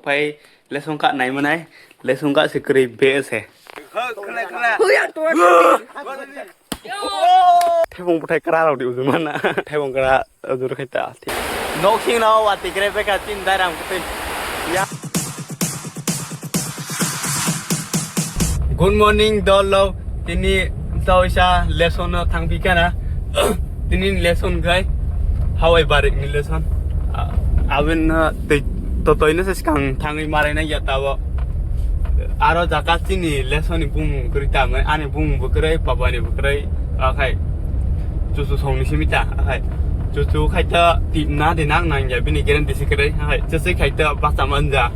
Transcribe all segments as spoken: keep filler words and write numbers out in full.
Phai lesson ka nai manai, lesson ka se kwrwi be se. Thebong bwthai kwra rok di ujung mana. Thebong kwra ujung khai ta. Nok sing no wati kre beka tin dai ram kutin. Ya. Good morning, dol lok. Tini tawisa lesson no thang pi kana. Tini lesson khai. Hawai barik ni lesson. Abin tei totoi no se skang thangwi marai na ya tawo. Aro jaka chini lesson ni bumung kwrwi ta mai, ani bumung bo kwrwi, papa ni bo kwrwi, akhai chuchu song ni simi ta, akhai chuchu khai ta tip na de nang nang ya, bini guarantee se kwrwi, akhai chuchu khai ta basa manja.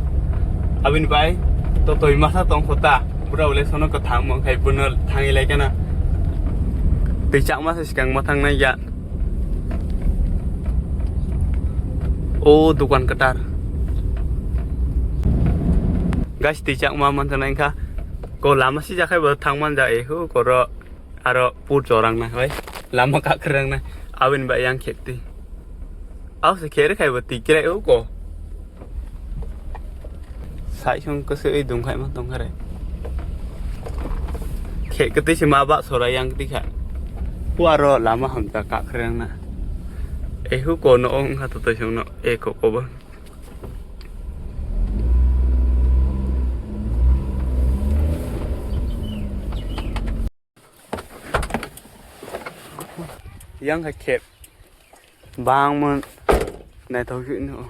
Abini bai totoi masa tong kho ta, bura lesson no kwthang mo khai bono thangwi lai kana. Tei chakma se skang ma thang nai ya. O dukan kwtar. Guys, twi chakma man thang nai kha. Ko lama sija khai bo thang man ja e hu koro aro pur chorang na hoi. Lama ka khrang na. Abin ba yang khek ti. Au se khere khai bo ti kre u ko. Sai sung ko se dum khai ma tong khare. Khe kwtwi se ma ba sora yang ti kha. Pu aro lama hamta ka khrang na. E hu ko no ong kha to to sung no e ko ko bo. Yang kha khep. Bangma naithok no.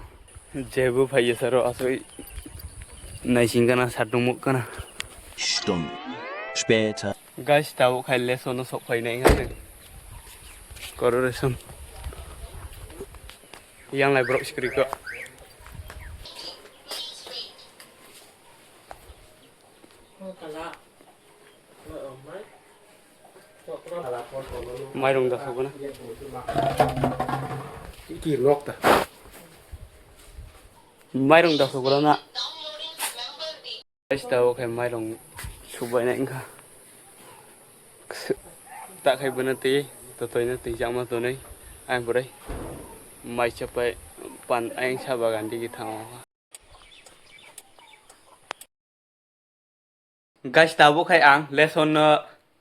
Jebu phaiya saro asoi naising kana satung muk kana. Stunden später. Guys, tabo khai lesson no sok phai nai hane. Koro lesson. Yang lai borok sikri ko. Mairung da sokona. Iki nok ta. Mairung da sokona na. Guys, tabo khai mairung subai nai wngkha. Ta khai bono twi, totoi no twi chama tonwi. Ang bwrwi mai chapai pan ayang sa bagan digi thango. Guys, tabuk khai ang lesson no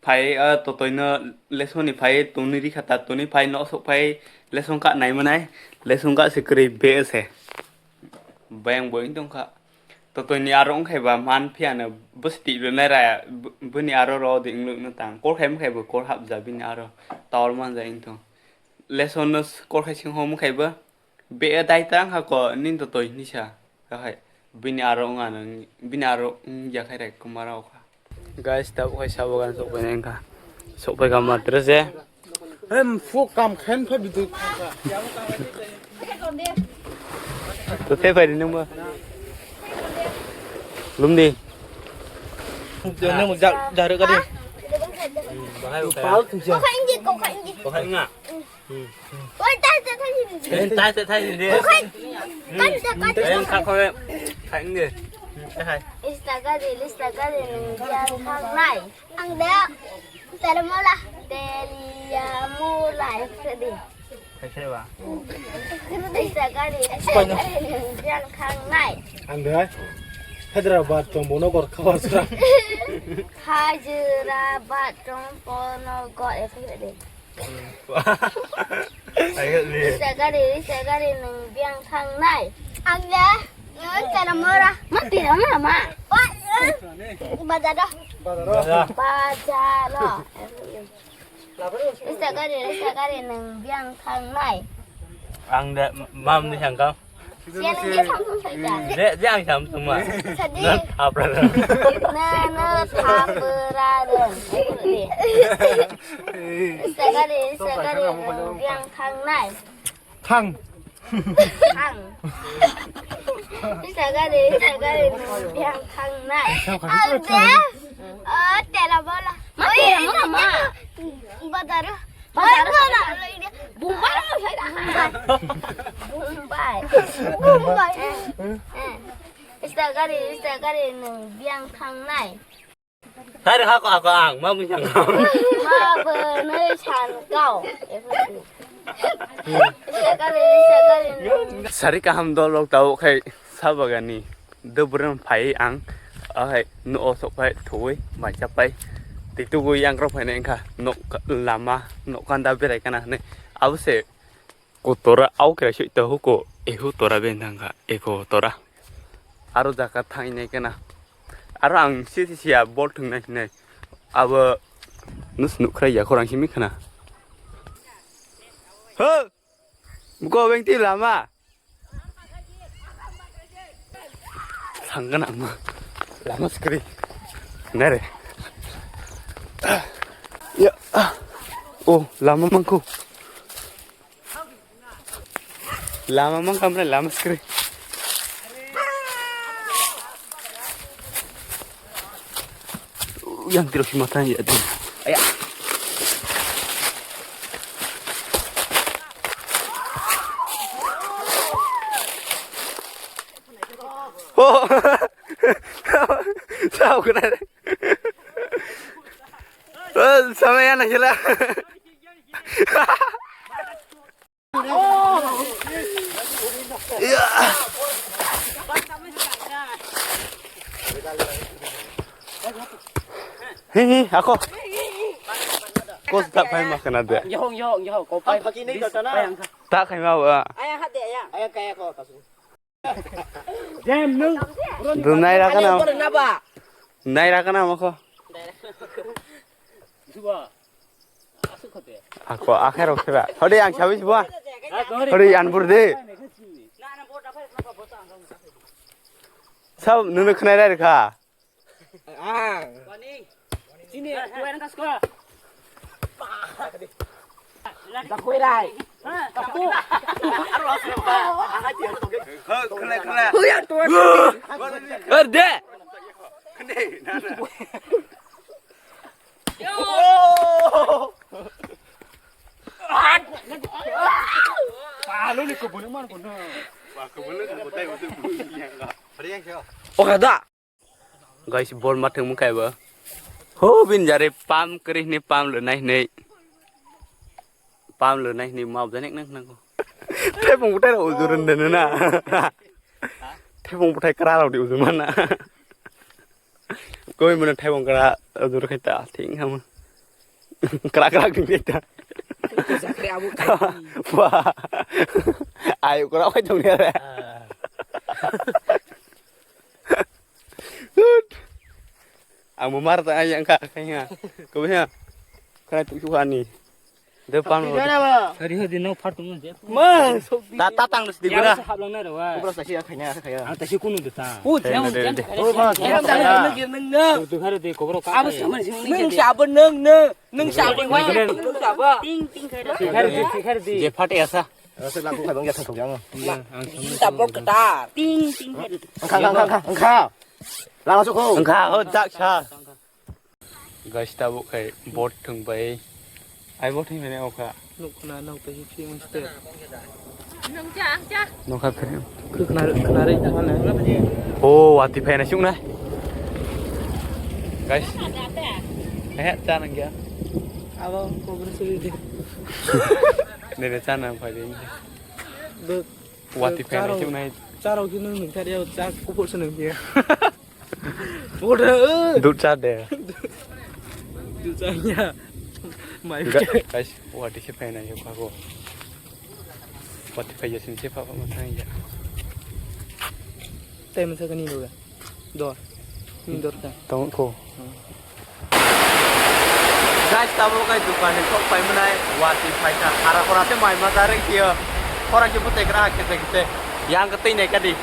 phai, ah, totoi no lesson ni phai toni rikha ta toni phai no sok phai lesson ka nai manai lesson ka se kwrwi be se. Bayang boyong tong kha. Totoi ni aro wng khai ba man phiya no bwsti rwnai raya bw-, bwni aro ro di wng nuk no tang. Kor khai mw khai bo kor hap ja bini aro tower man ja wng tong. Lesson no s-, kor khai sing hom khai bo. Be dai tang ha ko nin to toi ni sa. Ka hai. Bini aro wng ano, bini aro wng ya khai rai kumara okha. Guys, ta ukhai sabo gan sok pai nang kha. Sok pai kha matre se. Hem fu kam khen phe bidu. To te pai ni mo. Lum di. Nang jak jaru ka di. Pal tu ja. Ko khai ngi, ko khai ngi. Ko khai nga. Oi, tai, tai, tai, tai. Eh, tai, tai, tai, tai. Ko khai. Kan ta, kan ta. Eh, ka ko. Khai ngi. Eh, hai. Instagram, Instagram, yang khang nai. Ang da. Tara mola. Telia mulai sedih. Khai khai ba. Instagram, Instagram, yang khang nai. Ang da. Hyderabad tong bono gor khabar sura. Hyderabad tong bono gor, eh, khai deh. Ayo, ni. Sagari, sagari nung biang thang nai. Ang ya, nung cara mora. Mati, mama. Wah, eh. Bazar dah. Bazar. Bazar. Sagari, sagari nung biang thang nai. Ang da, mam ni sangkang. Siya nang dia samsung sa ika. Dia, dia ang samsung ma. Sadi. Nan apra. Na, na, thapra dong. Sagari, sagari nung biang thang nai. Thang. Thang. Sagari, sagari nung biang thang nai. Ang dia. Oh, tera bola. Ma, tera bola, ma. Bazar. Bazar. Bombay mo sai da. Bombay. Bombay. Eh. Instagram, Instagram nung biang thang nai. Thai rwkha ko ako ang, ma bwsang kau. Ma bwnwi san kau. Instagram, Instagram nung. Sari kaham dol rok tau khai sa bagani. Dwbwrwng phai ang, ahai, no o sok phai, thwi, mai cha pai. Tei tubu yang rok phai nai wngkha, nok lama, nok kanda berai kana hwnwi. Abo se kotora, au kira sui to huko, ehu tora ben thangkha, eko tora. Aro jaka thang nai kana. Aro ang si si siya bol thung nai hinai. Abo nus nuk khrai ya khorang simi khana. Ho! Buko beng ti lama. Sangkan ama. Lama sekali. Nere. Ya. Oh, lama mangku. Lama mang kamra lama skri. Yang tiro si mata ya tu. Aya. Oh. Tahu kena. Oh, sama yang nak kira. He he, ako. Kos tak pakai makan ada. Yohong yohong yohong, kau pakai. Ang pakai ni kau tanah. Tak kai mau ah. Ayang hati ayang. Ayang kaya kau kasu. Dunai rakana. Nai rakana mako. Ako akhero kheba. Hode ang sabi sibwa. Hode an burde. Sab nunu khnai rai kha. Oke da. Guys, bol ma thwngmung kaibo. Ho, bin jare pam kwrwi hwnwi pam lwnai hwnwi. Pam lwnai hwnwi ma bwjanek nang nang. Thepung bwtai rok ujur rwndeno na. Thepung bwtai kwra rok di ujur mana. Koi mano thepung kwra ujur khai ta thing hamo. Kwra kwra thing khai ta. Jakre abo khai. Wah. Ayo kwra khai thung ya. Ang bo mar ta yang kha kha. Ko he. Khana tu chu ani. De pan. Hari hadi no phar tung je. Ma. Ta ta tang sidi gura. Hap lang na rewa. Ubra sa sia khanya khaya. Ang ta si kunu de ta. Pu jam jam. Dur dur khare de kobro ka. Abo saman sing. Nung sabo nung nung. Nung sabo. Nung sabo. Ting ting khare. Khare di khare di. Je phat esa. Rasa lagu khai bang ya thang thang. Sabo ketar. Ting ting khare. Angkha angkha angkha angkha. Lama sukho. Angkha ho dak sa. Guys, tabuk khai bot thwng bai. Ai bot thwng bai okha. Nuk khna nok tei film step. Nokha film. Khna khna ri mane. Oh, wati phai na sung na. Guys. Eh, cha nang ya. Abo kobra suri de. Nere cha nang phai de. Wati phai na sung na. Charo ki nung nung thar ya cha kupur se nung ya. Dut cha de. Dut cha ya. Mai. Guys, wati se phai na yo kha ko. Wati phai ya sin se pha pha ma thang ya. Tei masa kani lo ga. Dor. Ni dor ta. Tong ko. Guys, tabuk kai dukan ni thok pai mwnai, wati phaikha, khara khora se mai ma dareng kio, khora se bwtai gra kete kete, yang ke twi nai kadi.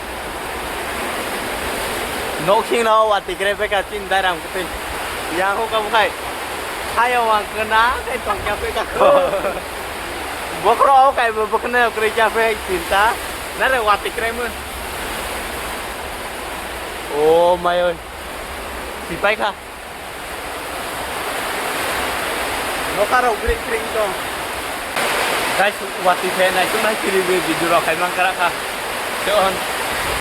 Nok sing no wati kre beka chin dai ram kete, yang ho kabu khai, hayo wang kena kai tong kya beka ko. Bokro o kai bo bokne kre kya pe chinta, nare wati kre mun. O mai oi, sipai kha. Nokarok gring gring tong. Guys, wati phe nai tung nai chiri bi video rok khai mang kara kha. Don.